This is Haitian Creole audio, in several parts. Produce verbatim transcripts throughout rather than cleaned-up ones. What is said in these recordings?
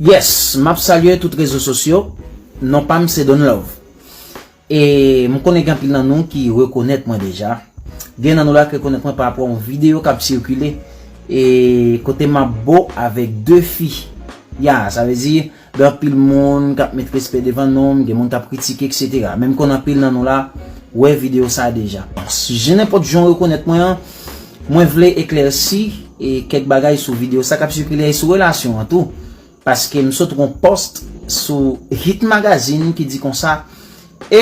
Yes, m ap salye tout rezo sosyo. Non pa m se Don Love. E m konnen gen anpil nan nou ki rekonèt mwen deja. Gen nan nou la ki rekonèt mwen pa rapò yon videyo k ap sikile e kote m ap bo avèk de fi. Ya, sa vle di gen anpil moun k ap met respè devan non m, gen moun k ap kritike, et cetera. Men m konnen anpil nan nou la wè videyo sa deja. Si je nenpòt jan w rekonèt mwen an, mwen vle eklèsi e kèk bagay sou videyo sa k ap sikile e sou relasyon an tou. Paske m sot wè yon pòs sou Hit Magazine ki di konsa, e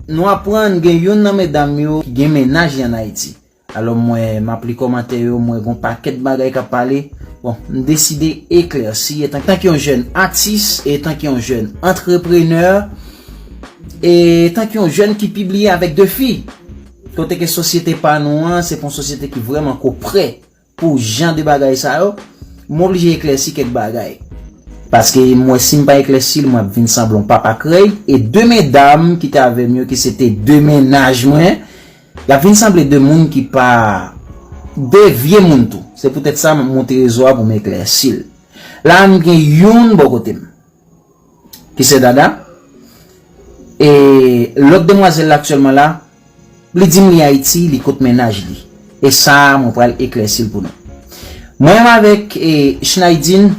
nou aprann gen youn nan medam yo ki gen mennaj li ann Ayiti. Alò mwen, m ap li kòmantè yo, mwen gen yon pakèt bagay k ap pale. Bon, m deside eklèsi, etanke yon jèn atis, etanke yon jèn antreprenè, etanke yon jèn ki pibliye avèk de fi. Kote ke sosyete pa nou an, se pa yon sosyete ki vrèman ko prè pou jan de bagay sa yo, m oblije eklèsi kèk bagay. Paske m wè si m pa eklèsi l, mwen ap vin sanble yon papa krèy. E de medam ki te avè m yo, ki se te de mennaj mwen, y ap vin sanble de moun ki pa, de vye moun tou. Se poutèt sa m ap monte rezo a pou m eklèsi l. La, m gen youn bò kote m. Ki se Dada. E lòt demwazèl la aktyèlman la, li di m li Ayiti, li kot mennaj li. E sa, mwen pral eklèsi l pou nou. Mwen menm avèk e, Schneidine,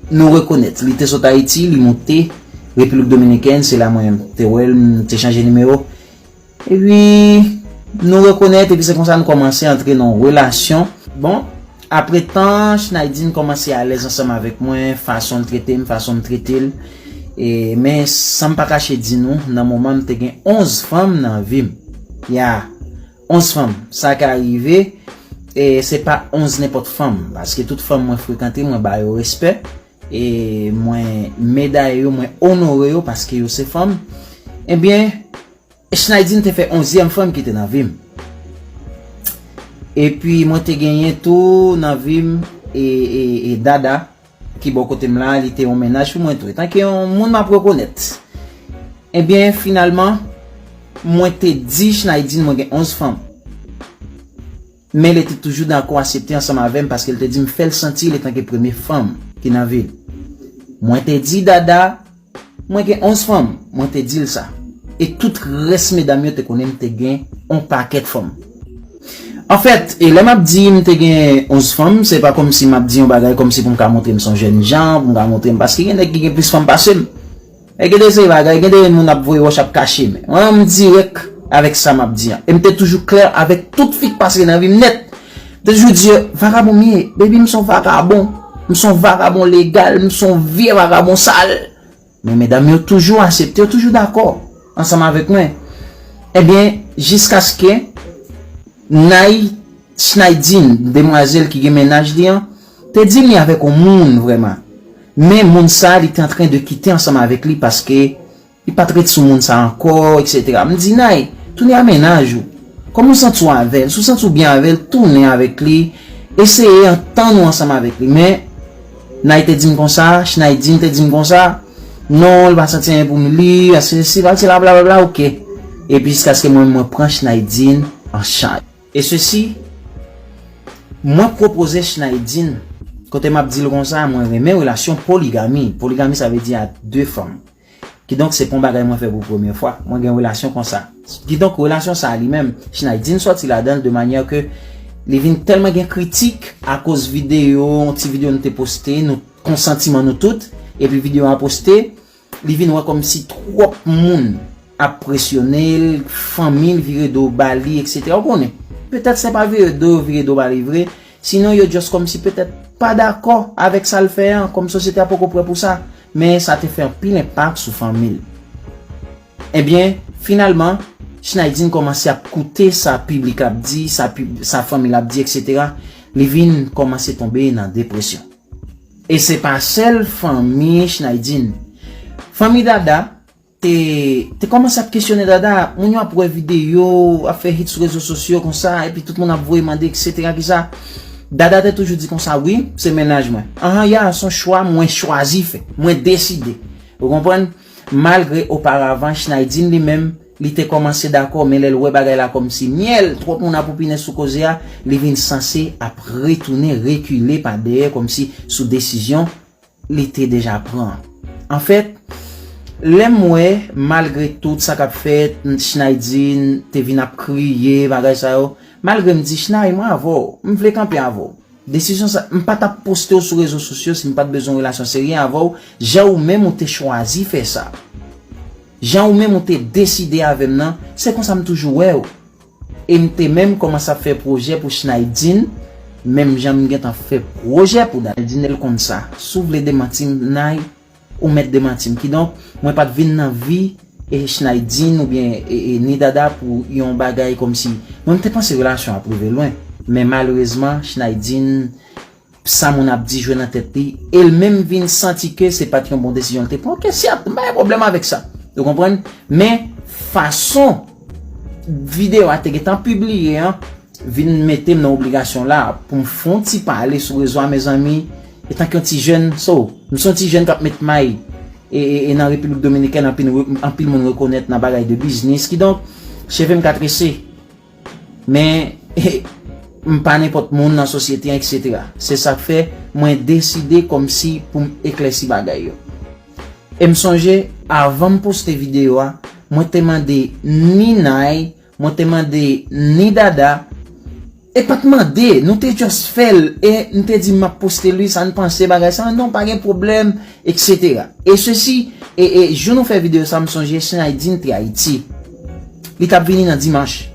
nou rekonèt. Li te sot Ayiti, li moute Repiblik Dominikèn, se la mwen menm te wè l, m te chanje nimewo. Epi, nou rekonèt, epi se konsa nou kòmanse antre nan yon relasyon. Bon, apre tan, Schneidine kòmanse alèz ansanm avèk mwen, fason l trete m, fason m trete l. E, men, san m pa kache di nou, nan moman m te gen onz fanm nan vi m. Ya, onz fanm. Sa ka rive, e se pa onz nenpòt fanm, paske tout fanm mwen frekante, mwen ba yo respè, e mwen medaye yo, mwen onore yo paske yo se fanm. Ebyen, Schneidine te fè onzyèm fanm ki te nan vi m. Epi mwen te genyen tou nan vi m e, e, e Dada, ki bò kote m la, li te yon mennaj pou mwen tou. Etanke yon moun m ap rekonèt. Ebyen, finalman, mwen te di Schneidine mwen gen onz fanm. Men li te toujou dakò aksepte ansanm avè m paske l te di m fè l santi l etanke premye fanm ki nan vi l. Mwen te di Dada, mwen gen onz fanm, mwen te di l sa. E tout rès medam yo te konnen m te gen on pakèt fanm. Anfèt, e lè m ap di m te gen onz fanm, se pa kòmsi m ap di yon bagay kòmsi pou m ka montre m se yon jèn jan, pou m ka montre m, paske gen nèg ki gen plis fanm pase m. E gen de seri bagay, gen de moun ap voye wòch ap kache men. Mwen, m dirèk avèk sa m ap di an. E m te toujou klè avèk tout fi k pase nan vi m nèt. M te toujou di yo, vagabon m ye, baby, m se yon vagabon. M se yon vagabon legal, m se yon vye vagabon sal. Men medam yo toujou aksepte, yo toujou dakò ansanm avèk mwen. Ebyen, jiskaske Nay Schneidine, demwazèl ki gen mennaj li an, te di m li avèk yon moun vrèman. Men moun sa, li te antren de kite ansanm avèk li paske li pa t ret sou moun sa ankò, et cetera. M di, Nay, tounen a mennaj ou. Kòman w santi w avè l? Si w santi w byen avè l, tounen avèk li. Eseye antann ou ansanm avèk li. Men, Nay te di m konsa, Schneidine te di m konsa, non, li pa santi anyen pou m li, asesi, pati la, blablabla, oke. Epi jiskaske mwen, mwen pran Schneidine an chaj. E sesi, mwen pwopoze Schneidine, kote m ap di l konsa, mwen renmen relasyon poligami. Poligami, sa vle di a de fanm. Kidonk, se pa yon bagay mwen fè pou premye fwa. Mwen gen relasyon konsa. Kidonk, relasyon sa a li menm, Schneidine sòti ladan l de manyè ke li vin tèlman gen kritik akoz videyo, yon ti videyo nou te poste, nou konsantiman nou tout, epi videyo a poste, li vin wè kòmsi twòp moun ap presyone l, fanmi l vire do ba li, et cetera. Ou konnen, petèt se pa vire do yo vire do ba li vre, sinon yo just kòmsi petèt pa dakò avèk sa l fè an, kòm sosyete a poko prè pou sa. Men sa te fè anpil enpak sou fanmi l. Ebyen, finalman, Schneidine kòmanse ap koute sa piblik la ap di, sa, pib, sa fanmi l ap di, et cetera. Li vin kòmanse tonbe nan depresyon. E se pa sèl fanmi Schneidine. Fanmi Dada te, te kòmanse ap kesyone Dada. Moun yo ap wè videyo, ap fè hit sou rezo sosyo konsa, epi tout moun ap voye mande, et cetera. Kisa? Dada te toujou di konsa, wi, se mennaj mwen. Anhan, ya, se yon chwa mwen chwazi fè. Mwen deside. Ou konprann? Malgre oparavan, Schneidine li menm, li te kòmanse dakò, men lè l wè bagay la kòmsi myèl, twòp moun ap opine sou koze a, li vin sanse ap retounen, rekile pa dèyè, kòmsi sou desizyon li te deja pran. Anfèt, lè m wè, malgre tout sa k ap fèt, Schneidine te vin ap kriye, bagay sa yo, malgre m di, Schneid, mwen avè w, m vle kanpe avè w. Desizyon sa, m pa t ap poste w sou rezo sosyo si m pa t bezwen relasyon serye avè w, jan ou menm ou te chwazi fè sa. Jan ou menm ou te deside avè m nan, se konsa m toujou wè w. E m te menm kòmanse ap fè pwojè pou Schneidine, menm jan m gentan fè pwojè pou Dada. Schneidine, l konn sa. Si w vle demanti m, Nay, ou mèt demanti m. Kidonk, mwen pa t vin nan vi e Schneidine oubyen e, e, ni Dada pou yon bagay kòmsi. Mwen, m te panse relasyon ap rive lwen. Men malerezman, Schneidine, sa moun ap di jwe nan tèt li, e l menm vin santi ke se pa t yon bon desizyon l te pran. Oke, sèt, m pa gen pwoblèm avèk sa. Ou konprann? Men, fason videyo a te gentan pibliye an, vin mete m nan obligasyon la pou m fè yon ti pale sou rezo a, mezanmi, etanke yon ti jèn, so, m se yon ti jèn k ap met may e, e, e nan Repiblik Dominikèn, anpil, anpil moun rekonèt nan bagay de biznis. Kidonk, cheve m ka trese. Men, m pa nenpòt moun nan sosyete an, etsetera. Se sa k fè mwen deside kòmsi pou m eklèsi bagay yo. E m sonje, avan m poste videyo a, mwen te mande ni Nay, mwen te mande ni Dada, e pa t mande, nou te just fè l, e m te di m ap poste li, sa n panse bagay sa, non, pa gen pwoblèm, etsetera. E sesi, e, e jou nou fè videyo sa, m sonje Schneidine te Ayiti. Li t ap vini nan dimanch.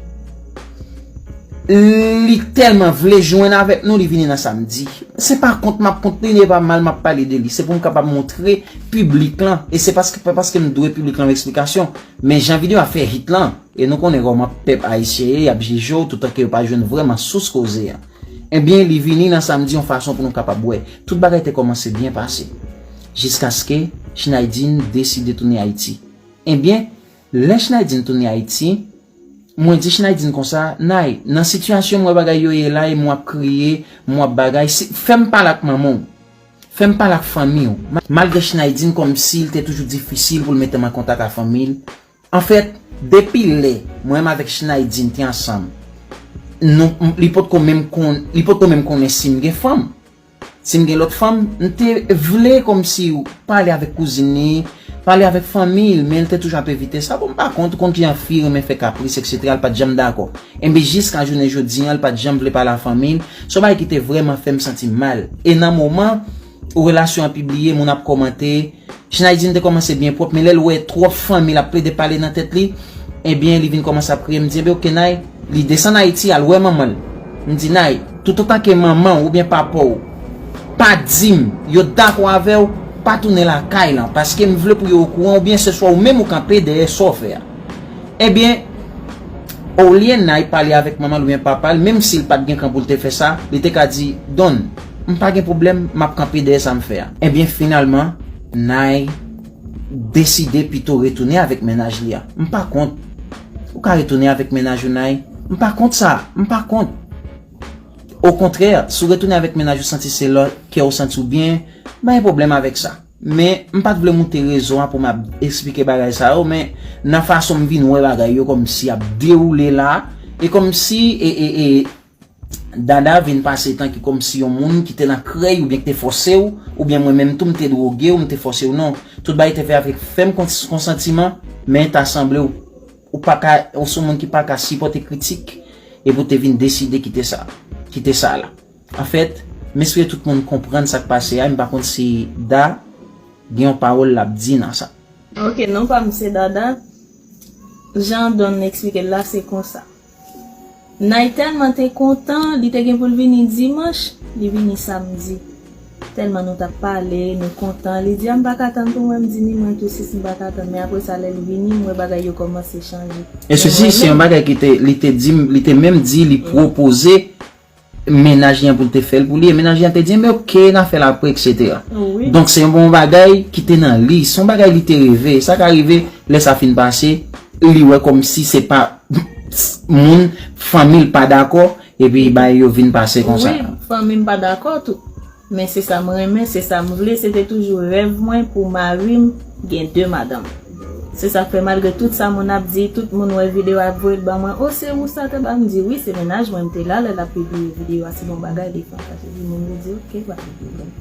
Li tèlman vle jwenn avèk nou, li vini nan samdi. Se pa kont m ap kont li, li pa mal m ap pale de li. Se pou m kapab montre piblik lan. E se paske, pa paske m dwe piblik lan yon eksplikasyon. Men jan videyo a fè hit lan, e nou konnen kòman pèp ayisyen ye, y ap jije w toutan ke yo pa jwenn vrèman sous koze an. Ebyen, li vini nan samdi yon fason pou nou kapab wè. Tout bagay te kòmanse byen pase. Jiskaske Schneidine deside tounen Ayiti. Ebyen, lè Schneidine tounen Ayiti, mwen di Schneidine konsa, Nay, nan sitiyasyon m wè bagay yo ye la, e m w ap kriye, m w ap bagay, si, fè m pale ak manman w. Fè m pale ak fanmi w. Ma-, malgre Schneidine kòmsi l te toujou difisil pou l mete m an kontak ak fanmi l. Anfèt, depi lè mwen menm avèk Schneidine te ansanm, nou, m-, li potko menm kon-, li potko menm konnen si m gen fanm. Si m gen lòt fanm, m te vle kòmsi pale avèk kouzin li, pale avèk fanmi l, men l te toujou ap evite sa. Bon, m pa kont, ou konn kijan fi renmen fè kapris, etsetera, l pa t janm dakò. Enben, jiska jounen jodi an, l pa t janm vle pale a fanmi l. Se yon bagay ki te vrèman fè m santi m mal. E nan moman ou relasyon an pibliye, moun ap kòmante, Schneidine te kòmanse byen pwòp, men lè l wè twòp fanmi l ap plede pale nan tèt li, ebyen, li vin kòmanse ap kriye. M di, ebyen, oke, Nay, li desann Ayiti, al wè manman l. M di, Nay, toutotan ke manman w oubyen papa w pa di m yo dakò avè w, pa tounen lakay lan, paske m vle pou yo okouran, oubyen se swa ou menm ou kanpe dèyè sa w fè a. Ebyen, olye Nay pale avèk manman l oubyen papa l, menm si l pa t gen kran pou l te fè sa, li te ka di, Don, m pa gen pwoblèm, m ap kanpe dèyè sa m fè a. Ebyen, finalman, Nay deside pito retounen avèk mennaj li a. M pa kont. Ou ka retounen avèk mennaj ou, Nay. M pa kont sa. M pa kont. Okontrè, si w retounen avèk mennaj ou, santi se lè kè w santi w byen, m pa gen pwoblèm avèk sa. Men, m pa t vle moute rezo a pou m ap eksplike bagay sa yo, men nan fason m vin wè bagay yo kòmsi ap dewoule la, e kòmsi, e, e, e, Dada vin pase tanke kòmsi yon moun ki te nan krèy oubyen ki te fòse w, oubyen mwen menm tou m te dwoge w, m te fòse w, non. Tout bagay te fè avèk fèm kons-, konsantiman, men ta sanble w, ou pa ka, ou se yon moun ki pa ka sipòte kritik, epi w te vin deside kite sa, kite sa la. Anfèt, m espere tout moun konprann sa k pase a, m pa konn si Da gen yon pawòl l ap di nan sa. Ok, non pa m se Dada. Jan Don eksplike l la, se konsa. Nay tèlman te kontan, li te gen pou l vini dimanch, li vini samdi. Tèlman nou t ap pale, nou kontan, li di, a, m pa ka tann pou mwen, m di ni mwen tou sis, m pa ka tann. Men apre sa, lè l vini, m wè bagay yo kòmanse chanje. E sesi, se yon bagay ki te, li te di m, li te menm di, li pwopoze mennaj li an pou l te fè l pou li, e mennaj li an te di, enben, oke, n a fè l apre, etsetera. Wi. Donk, se yon bon bagay ki te nan li, se yon bagay li te reve. Sa ka rive, lè sa fin pase, li wè kòmsi se pa moun, fanmi l pa dakò, epi bagay yo vin pase konsa. Wi, fanmi m pa dakò tou. Men se sa m renmen, se sa m vle, se te toujou rèv mwen pou mari m gen de madanm. Se sa k fè malgre tout sa moun ap di, tout moun wè videyo a ap voye l ban mwen, o se ou sa te ba m di, wi, se mennaj mwen m te la lè l ap pibliye videyo a, se bon bagay li fè, sa vle di moun yo di, oke, pa gen pwoblèm.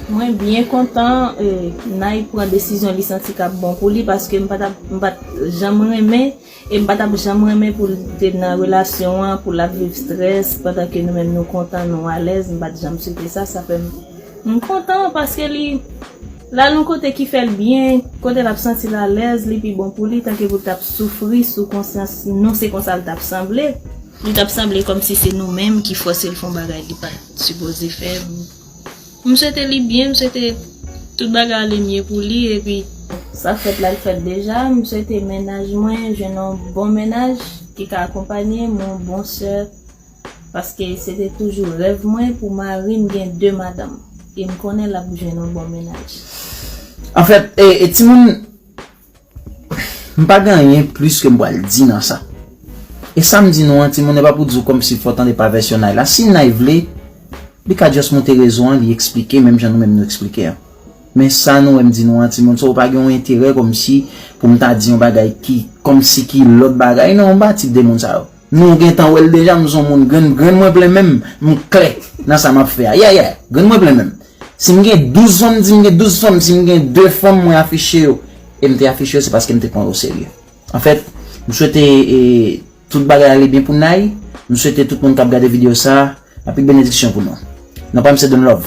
Mwen byen kontan, eh, Nay pran desizyon li santi k ap bon pou li, paske m pa t ap, m pa t janm renmen, e m pa t ap janm renmen pou l te nan relasyon an, pou l ap viv strès, pandan ke nou menm nou kontan, nou alèz, m pa t janm swete sa, sa fè m, m kontan, paske li, l al yon kote ki fè l byen, kote l ap santi l alèz, li pi bon pou li, tanke pou l t ap soufri sou konsyans nou, se konsa l t ap sanble. Li t ap sanble kòmsi se nou menm ki fòse l fè yon bagay li pa t sipoze fè. M swete li byen, m swete tout bagay ale mye pou li, epi sa fèt la, l fèt deja. M swete mennaj mwen jwenn yon bon mennaj ki ka akonpanye m, yon bon sè, paske se te toujou rèv mwen pou mari m gen de madanm. E m konnen l ap jwenn yon bon mennaj. Anfèt, e, e timoun, m pa gen anyen plis ke m pral di nan sa. E sa m di nou an, timoun, e pa pou di w kòmsi fò tande pa vèsyon Nay la. Si Nay vle, li ka just monte rezo an, li eksplike, menm jan nou menm nou eksplike an. Men sa nou wè m di nou an, timoun, so w pa gen yon enterè kòmsi pou m ta di yon bagay ki, kòmsi ki lòt bagay, non, m pa tip de moun sa yo. Nou gentan wè l deja, m se yon moun grenn, grenn mwen plen menm, m klè nan sa m ap fè a. Yeah, yeah, grenn mwen plen menm. Si m gen douz fanm, di m gen douz fanm, si m gen de fanm, mwen afiche yo. E m te afiche yo, se paske m te pran yo serye. Anfèt, m swete e, tout bagay ale byen pou Nay. M swete tout moun k ap gade videyo sa a, anpil benediksyon pou nou. Non pa m se Don Love.